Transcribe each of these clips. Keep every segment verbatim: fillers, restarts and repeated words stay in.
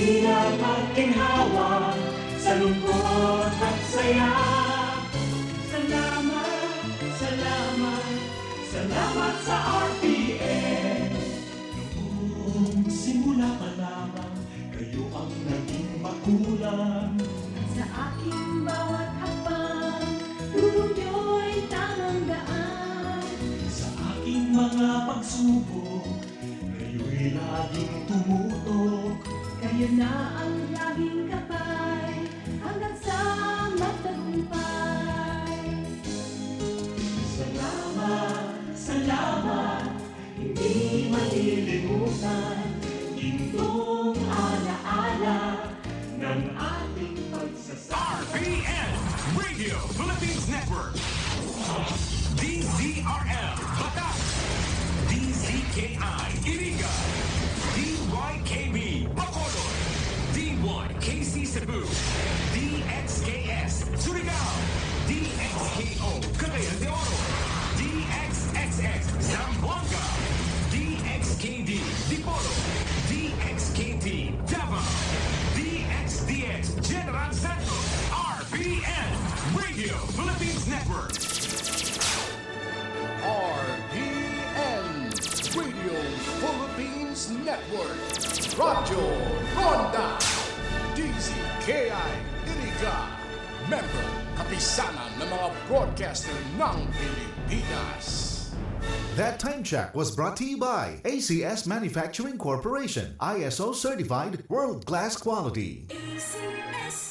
Pinapaginhawa sa lungkot at saya. Salamat, salamat, salamat sa R P N. Noong simula pa lamang, kayo ang naging magulang. Sa aking bawat hakbang, turo niyo'y tamang daan. Sa aking mga pagsubok, kayo'y laging tumutok. Kayo na ang laging gabay hanggang sa magtagumpay. Salamat, salamat, hindi malilimutan. Gintong alaala ng ating pagsasama. R P N, Radio Philippines Network. D Z R L, Bataan. D Z K I, Iriga. D Y K B, Bacolod. D Y K C Cebu. D X K S, Surigao. D X K O, Cagayan de Oro. D X X X, Zamboanga. D X K D, Dipolog. D X K T, Davao. D X D X, General Santos. R P N, Radio Philippines Network. R P N, Radio Philippines Network. Radyo Ronda, D Z K I Iriga. Member, Kapisanan ng mga Broadcaster ng Pilipinas. That time check was brought to you by A C S Manufacturing Corporation, I S O certified, world-class quality.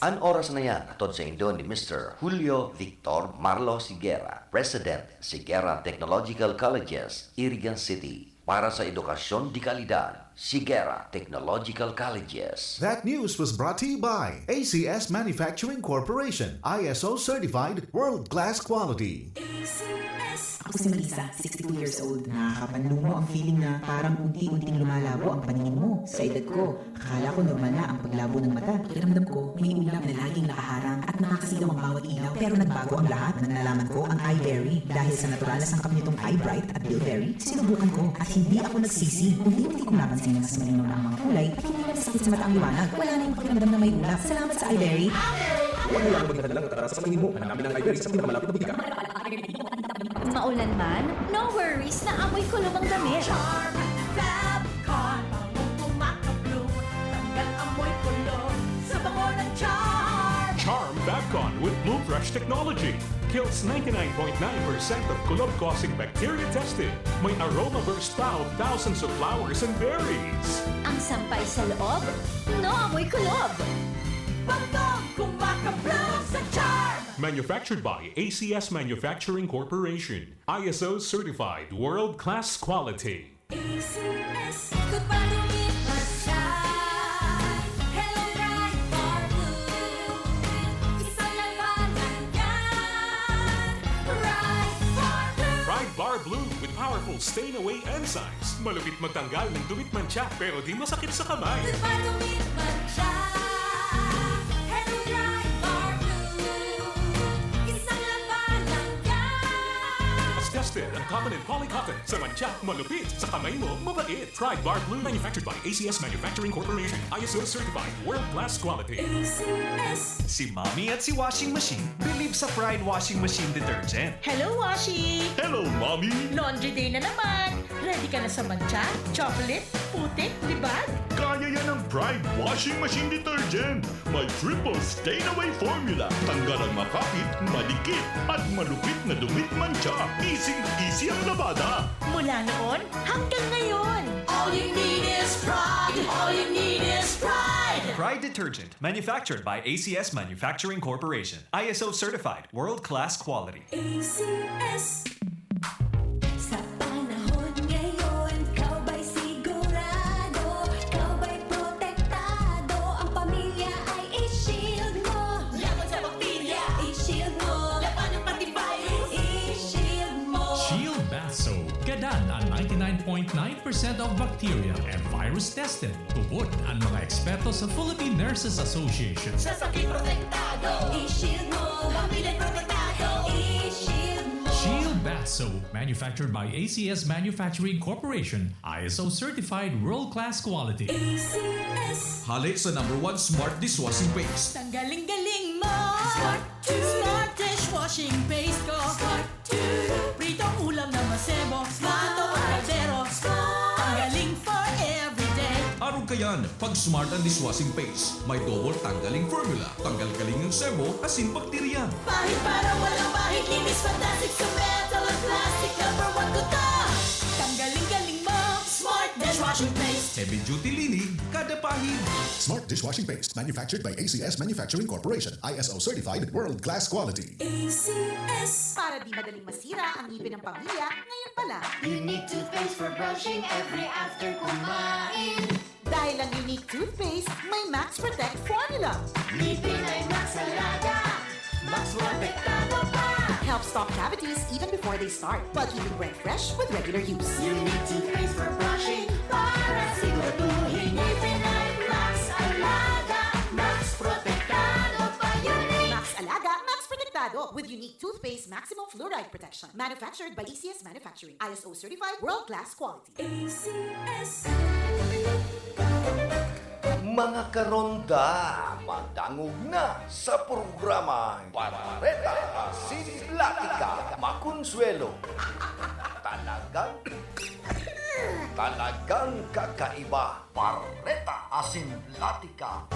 An oras na yan, hatod saindo ni Mister Julio Victor Marlo Sigera, President, Sigera Technological Colleges, Irigan City. Para sa edukasyon de kalidad, Sigera Technological Colleges. That news was brought to you by A C S Manufacturing Corporation, I S O certified, world-class quality. Ako si Melissa, sixty-two years old. Nakakapanlumo ang feeling na parang unti-unting lumalabo ang paningin mo. Sa edad ko, akala ko normal na ang paglabo ng mata. Pakiramdam ko, may ulap na laging nakaharang at nakakasilaw ang bawat ilaw. Pero nagbago ang lahat nang nalaman ko ang iBerry. Dahil sa natural na sangkap nitong iBright at Bilberry, sinubukan ko at hindi ako nagsisi. Unti-unti kong napansin na mas malinaw na ang mga kulay at hindi na masakit sa mata ang liwanag. Wala na yung pakiramdam na may ulap. Salamat sa iBerry. Huwag mo lang maging hadlang at atraso sa paningin mo. Hanapin ang iBerry sa pinakamalapit na butika. Maulan man, no worries na amoy kulog ang damit. Charm Fabcon, bangong kumakabloom, tanggal amoy kulog sa bango ng Charm. Charm Fabcon with Bloom Fresh technology kills ninety-nine point nine percent of kulog-causing bacteria tested. May aroma burst pa of thousands of flowers and berries. Ang sampay sa loob, no amoy kulog. Bangong kumakabloom sa Charm. Manufactured by A C S Manufacturing Corporation. I S O certified world-class quality. A C S. Goodbye to me, Pasay. Hello, Bright Bar Blue. Isang labanan yan. Bright Bar Blue. Pride Bar Blue with powerful stain away enzymes. Malupit magtanggal ng dumi at mantsa pero di masakit sa kamay. Goodbye to me, mantsa. Hello, Bright Bar Blue. Isang labanan yan. Tested ang cotton and polycotton. Sa mantsa, malupit. Sa kamay mo, mabait. Pride Bar Blue, manufactured by A C S Manufacturing Corporation. I S O certified, world-class quality. A C S. Si Mommy at si Washing Machine believe sa Pride Washing Machine Detergent. Hello, Washi! Hello, Mommy! Laundry day na naman! Ready ka na sa mantsa, chocolate, putik, libag? Kaya yan ng Pride Washing Machine Detergent. May triple stain away formula. Tanggal ang makapit, madikit, at malupit na dumi at mantsa. Easy-easy ang labada. Mula noon hanggang ngayon. All you need is pride. All you need is pride. Pride Detergent, manufactured by A C S Manufacturing Corporation. I S O certified, world-class quality. A C S. Sa panahon ngayon, ikaw ba'y sigurado? Ikaw ba'y protektado? Ang pamilya ay i-shield mo. Laban sa bakterya, i-shield mo. Laban ng pati virus, i-shield mo. Shield Bath Soap. Gadan ang ninety-nine point nine percent of bacteria and virus tested. Tubod ang mga eksperto sa Philippine Nurses Association. Sa sakit protektado, i-shield mo. Pamilya protektado, i-shield mo. Shield Bath So, manufactured by A C S Manufacturing Corporation, I S O certified world-class quality. A C S. Hale sa number one smart dishwashing paste. Tanggaling-galing mo. Smart to. Smart dishwashing paste ko. Smart to. Pritong ulam na masebo. Smart. Pritong kaldero. Smart. Tanggaling for everyday. Arog kayan, pag Smart ang dishwashing paste, may double tanggaling formula. Tanggal-galing ang sebo asin bakterya. Pahid para walang pahid, linis fantastic sa metal at plastic. Number one ko to. Tanggaling-galing mo. Smart dishwashing paste. Heavy duty linig, kada pahid. Smart dishwashing paste, manufactured by A C S Manufacturing Corporation, I S O certified, world class quality. A C S. Para di madaling masira ang ngipin ng pamilya, ngayon pa lang. Unique toothpaste for brushing every after kumain. Dahil ang Unique toothpaste, may Max Protect formula. Ngipin ay Max Alaga, Max Protektado pa. Help stop cavities even before they start, while keeping breath fresh with regular use. Unique toothpaste for brushing para siguraduhin ngipin ay Max Alaga, Max Protektado pa. Unique. Max Alaga, Max Protektado with Unique toothpaste maximum fluoride protection. Manufactured by A C S Manufacturing. I S O certified, world class quality. A C S. Mga karonda, madangog na sa programang Bareta Asin Platika, Makonsuelo. Talagang, talagang kakaiba. Bareta Asin Platika.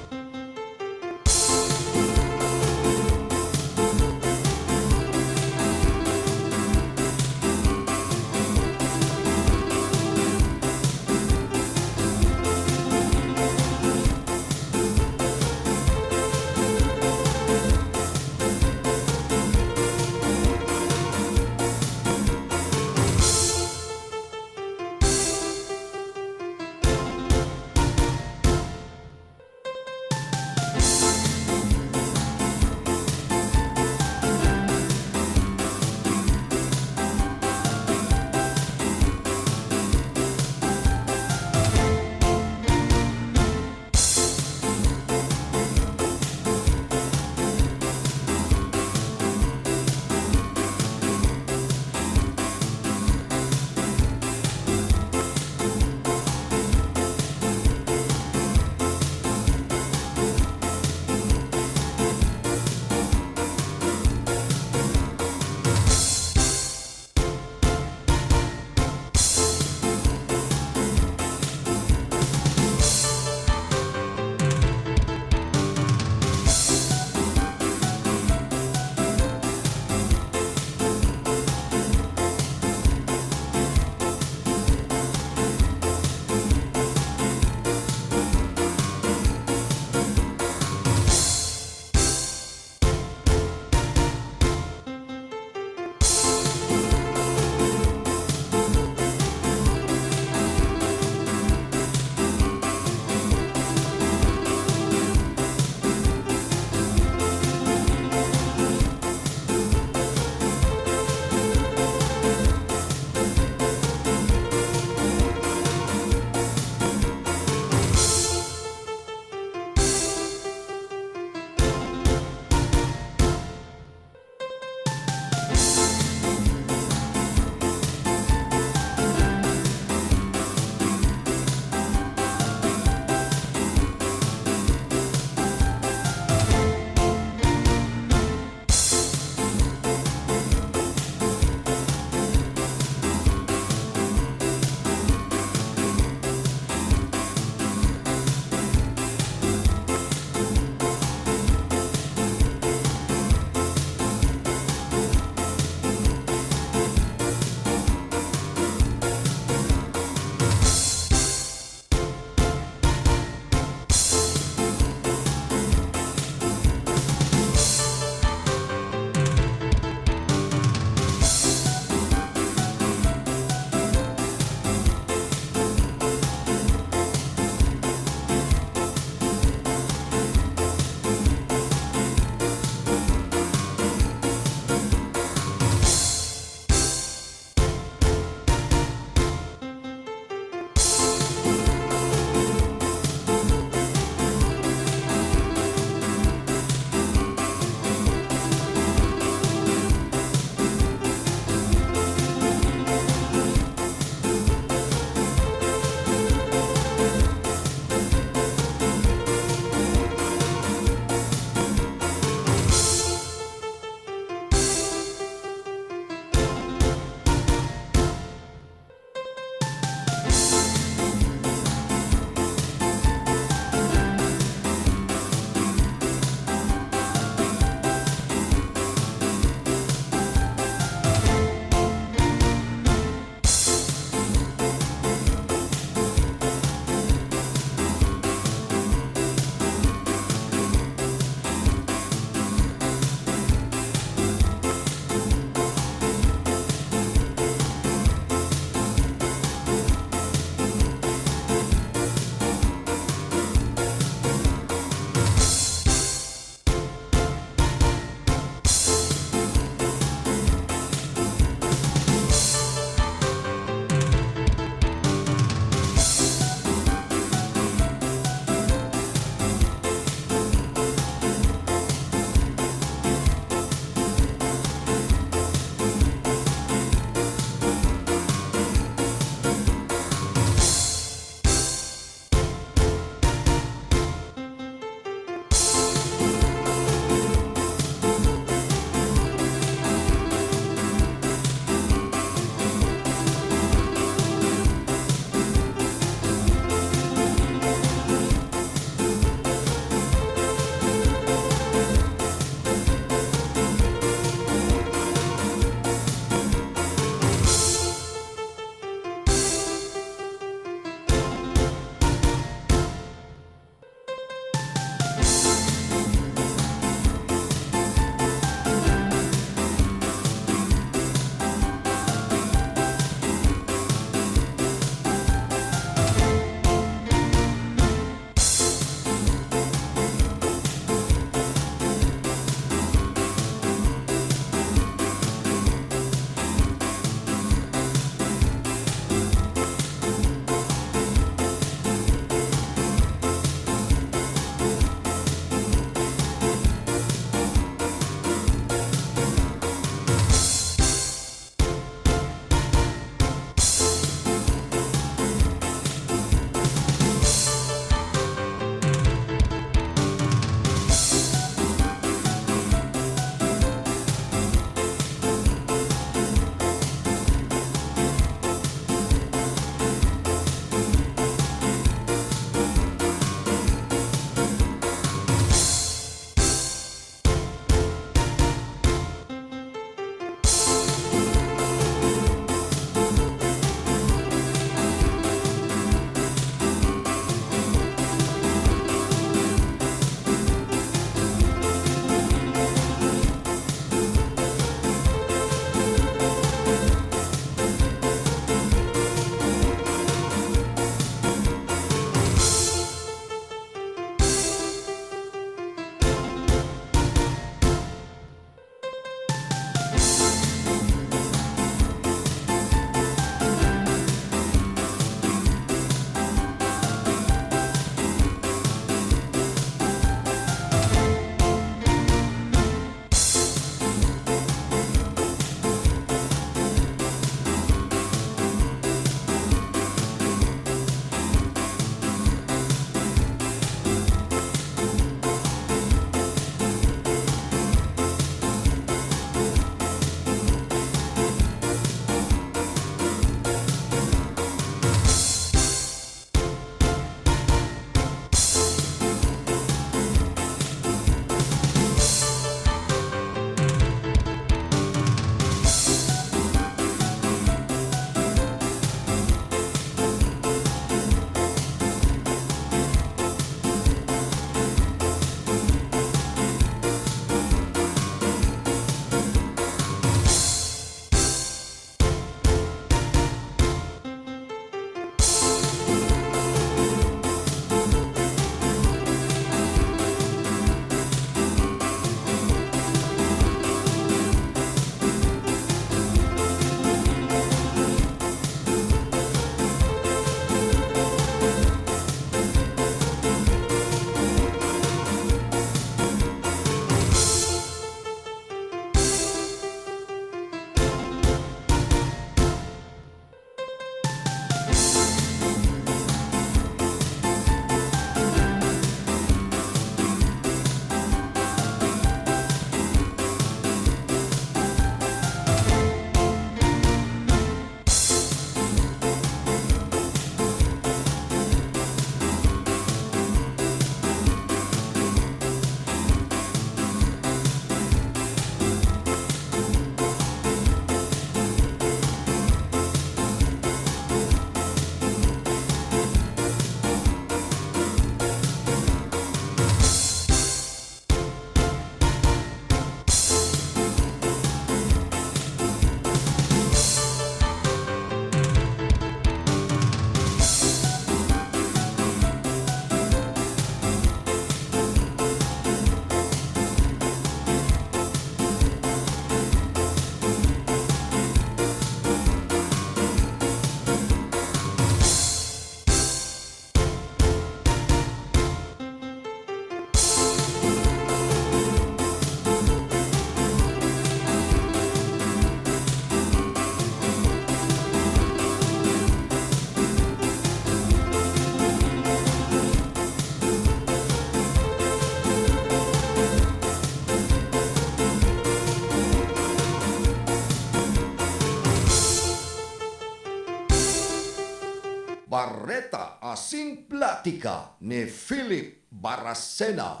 Bareta asin platika ni Philip Baracena.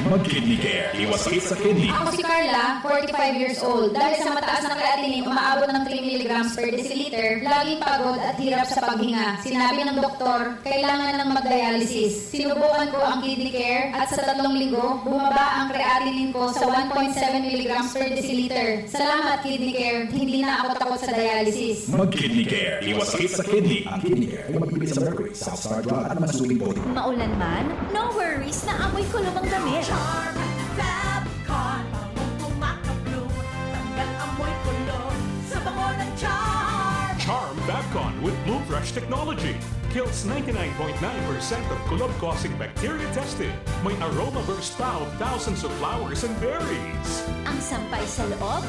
Mag-Kidney Care, iwas sakit sa kidney. Ako si Carla, forty-five years old. Dahil sa mataas na creatinine, umaabot ng three milligrams per deciliter, laging pagod at hirap sa paghinga. Sinabi ng doktor, kailangan nang mag-dialysis. Sinubukan ko ang Kidney Care at sa tatlong linggo, bumaba ang creatinine ko sa one point seven milligrams per deciliter. Salamat, Kidney Care. Hindi na ako takot sa dialysis. Mag-Kidney Care, iwas sakit sa kidney. Ang Kidney Care ay mabibili sa Mercury, South Star Drug at mga suking bote. Maulan man, no worries na amoy kulog ang damit. Charm Fab Con, bangong kumakablo, tanggal amoy kulog sa bango ng Charm. Charm Fab Con with Bloom Fresh technology kills ninety-nine point nine percent of kulog-causing bacteria tested. May aroma burst pa of thousands of flowers and berries. Ang sampay sa loob,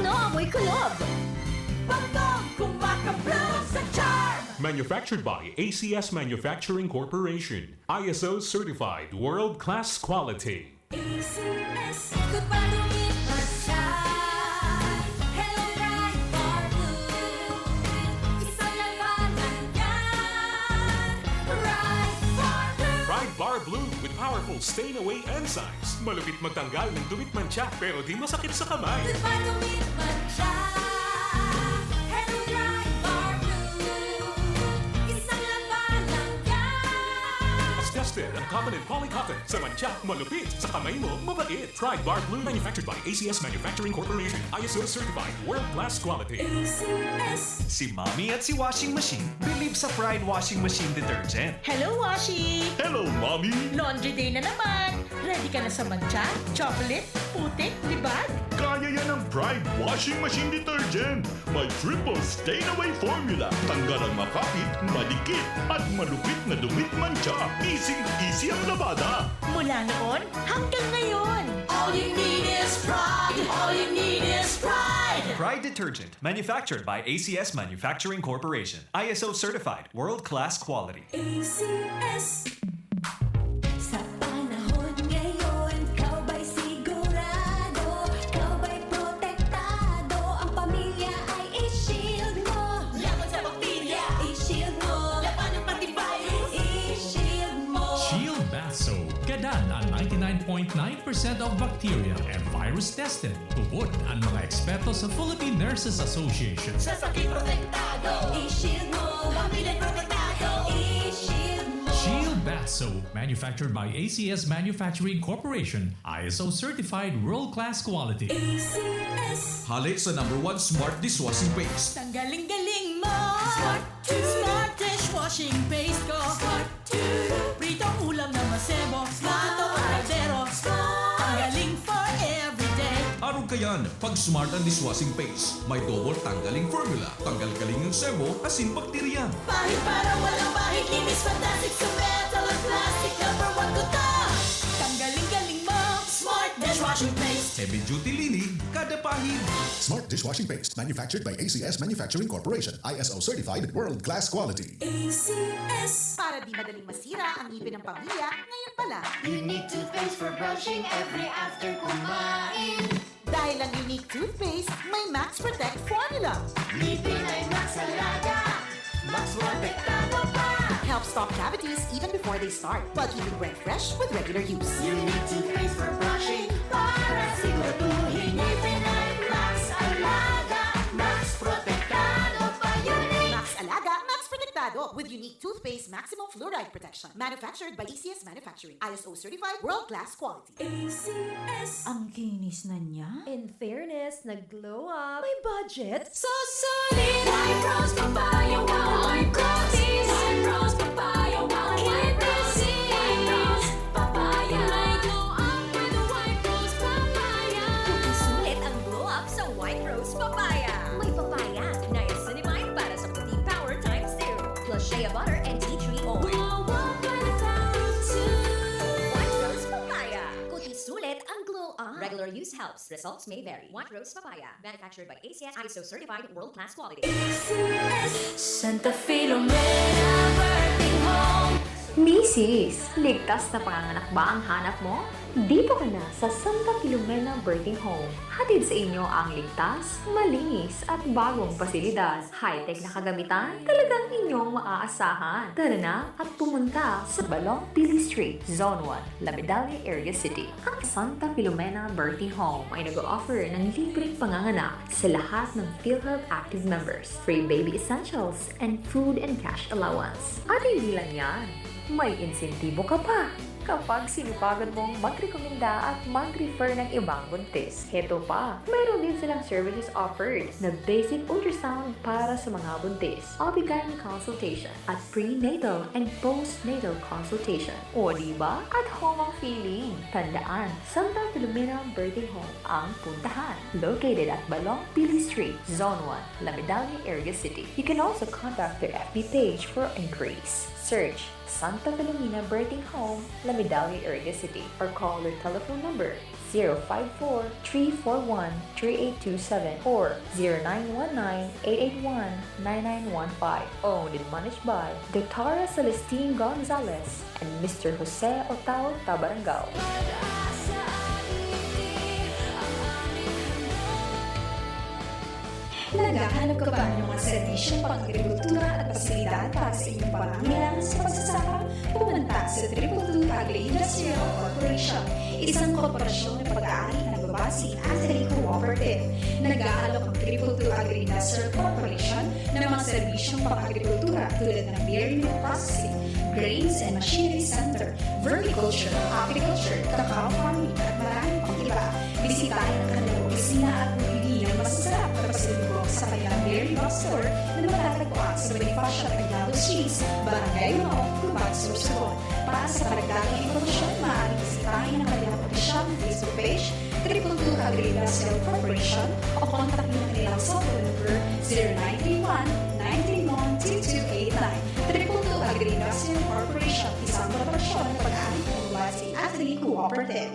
no amoy kulog. Bangong kumakablo sa Charm. Manufactured by A C S Manufacturing Corporation. I S O certified, world-class quality. A C S. Good pa tumit pa siya. Hello, Pride Bar Blue. Isang labanan yan. Pride Bar Blue. Pride Bar Blue with powerful stain away enzymes. Malupit magtanggal ng dumit mantsa, pero di masakit sa kamay. Good pa tumit pa siya. Hello, Pride Bar Blue. Isang labanan yan. Mas tested ang cotton and poly cotton. Sa mantsa, malupit. Sa kamay mo, mabait. Pride Bar Blue, manufactured by A C S Manufacturing Corporation. I S O certified, world-class quality. A C S. Si Mommy at si Washing Machine believe sa Pride Washing Machine Detergent. Hello, Washi! Hello, Mommy! Laundry day na naman! Ready ka na sa mantsa, chocolate, putik, libag? Kaya yan ng Pride Washing Machine Detergent! May triple stain away formula. Tanggal ang makapit, madikit, at malupit na dumit mantsa. Easy-easy ang labada. Mula noon hanggang ngayon. All you need is Pride. All you need is Pride. Pride Detergent, manufactured by A C S Manufacturing Corporation. I S O certified, world-class quality. A C S. Sa panahon ngayon, ikaw ba'y sigurado? Ikaw ba'y protektado? Ang pamilya ay i-shield mo. Laban sa bakterya, i-shield mo. Labanan pati virus, i-shield mo. Shield Bath Soap. Gadan ang ninety-nine point nine percent of bacteria and virus tested. Tubod ang mga eksperto sa Philippine Nurses Association. Sa sakit protektado, i-shield mo. Pamilya protektado, i-shield mo. Shield Bath Soap, manufactured by A C S Manufacturing Corporation, I S O certified, world-class quality. A C S. Hale sa number one smart dishwashing paste. Tanggaling galing mo. Smart to. Smart dishwashing paste ko. Smart to. Pritong ulam na masebo. Smart to. Kaldero. Smart. Tanggaling for everyday. Arog kayan, pag Smart ang dishwashing paste, may double tanggaling formula. Tanggal galing ang sebo, asin bakterya. Pahid para walang bahid, linis fantastic sa metal at plastic. Number one ko to. Tanggaling galing mo. Smart dishwashing paste. Heavy duty linis, kada pahid. Smart dishwashing paste, manufactured by A C S Manufacturing Corporation, I S O certified, world class quality. A C S. Para di madaling masira ang ngipin ng pamilya, ngayon pa lang. Unique toothpaste for brushing every after kumain. Dahil ang Unique toothpaste, may Max Protect formula. Ngipin ay Max Alaga, Max Protektado pa. Helps stop cavities even before they start, while keeping breath fresh with regular use. Unique toothpaste for brushing para siguraduhin ngipin ay Max Alaga, Max Protektado pa. Unique. Max Alaga, Max Protektado with Unique toothpaste maximum fluoride protection. Manufactured by A C S Manufacturing. I S O certified, world class quality. A C S. Ang kinis na niya. In fairness, nag-glow up. May budget? So solid! White Rose Papaya, wow! White Rose! White Rose Papaya, wow! White Rose! White Rose Papaya! May glow up with White Rose Papaya! Sulit ang glow up sa White Rose Papaya. May papaya, niacinamide para sa puting power times two. Plus shea butter and tea tree oil. Glow up with White Rose Papaya. Kuti sulit ang glow up. Regular use helps. Results may vary. White Rose Papaya. Manufactured by A C S, I S O certified, world class quality. Santa Filomena Birthing Home. Misis, ligtas na panganganak ba ang hanap mo? Dito ka na sa Santa Filomena Birthing Home. Hatid sa inyo ang ligtas, malinis at bagong pasilidad. High-tech na kagamitan, talagang inyong maaasahan. Tara na at pumunta sa Balong Pili Street, Zone one, La Medalla, Iriga City. Ang Santa Filomena Birthing Home ay nag-o-offer ng libreng panganganak sa lahat ng PhilHealth active members, free baby essentials, and food and cash allowance. At hindi lang yan, may insentibo ka pa kapag sinupagan mong magrekomenda at mag-refer ng ibang buntis. Heto pa, mayroon din silang services offered na basic ultrasound para sa mga buntis, O B-gynae consultation, at prenatal and postnatal consultation. O di ba? At home ang feeling. Tandaan, Santa Filomena Birthing Home ang puntahan. Located at Balong Pili Street, Zone one, La Medalla, Iriga City. You can also contact their F B page for inquiries. Search Santa Filomena Birthing Home, La Medalla, Iriga City, or call their telephone number zero five four, three four one, three eight two seven or zero nine one nine, eight eight one, nine nine one five. Owned and managed by Doctora Celestine Gonzalez and Mister Jose Otao Tabarangao. Naghahanap ka ba ng mga serbisyong pang-agrikultura at pasilidad para sa inyong pangangailangan sa pagsasaka? Pumunta sa Triple Two Agri-Industrial Corporation, isang korporasyon na pag-aari na nagbabase sa Agri Cooperative. Nag-aalok ang Triple Two Agri-Industrial Corporation ng mga serbisyong pang-agrikultura tulad ng dairy milk processing, grains and machinery center, vermiculture, apiculture, cacao farming, at marami pang iba. Bisitahin ang kanilang opisina at mamili ng masasarap na pasalubong sa kanilang dairy box store na matatagpuan sa Bonifacio Arellano Street, Barangay Uno, Gubat, Sorsogon. Para sa karagdagang impormasyon, maaaring bisitahin ang kanilang opisyal na Facebook page, Triple Two Agri-Industrial Corporation, o kontakin ang kanilang cellphone number, zero nine three one, nine three one, two two eight nine. Triple Two Agri-Industrial Corporation, isang korporasyon na pag-aari ng Gubat Agri Cooperative.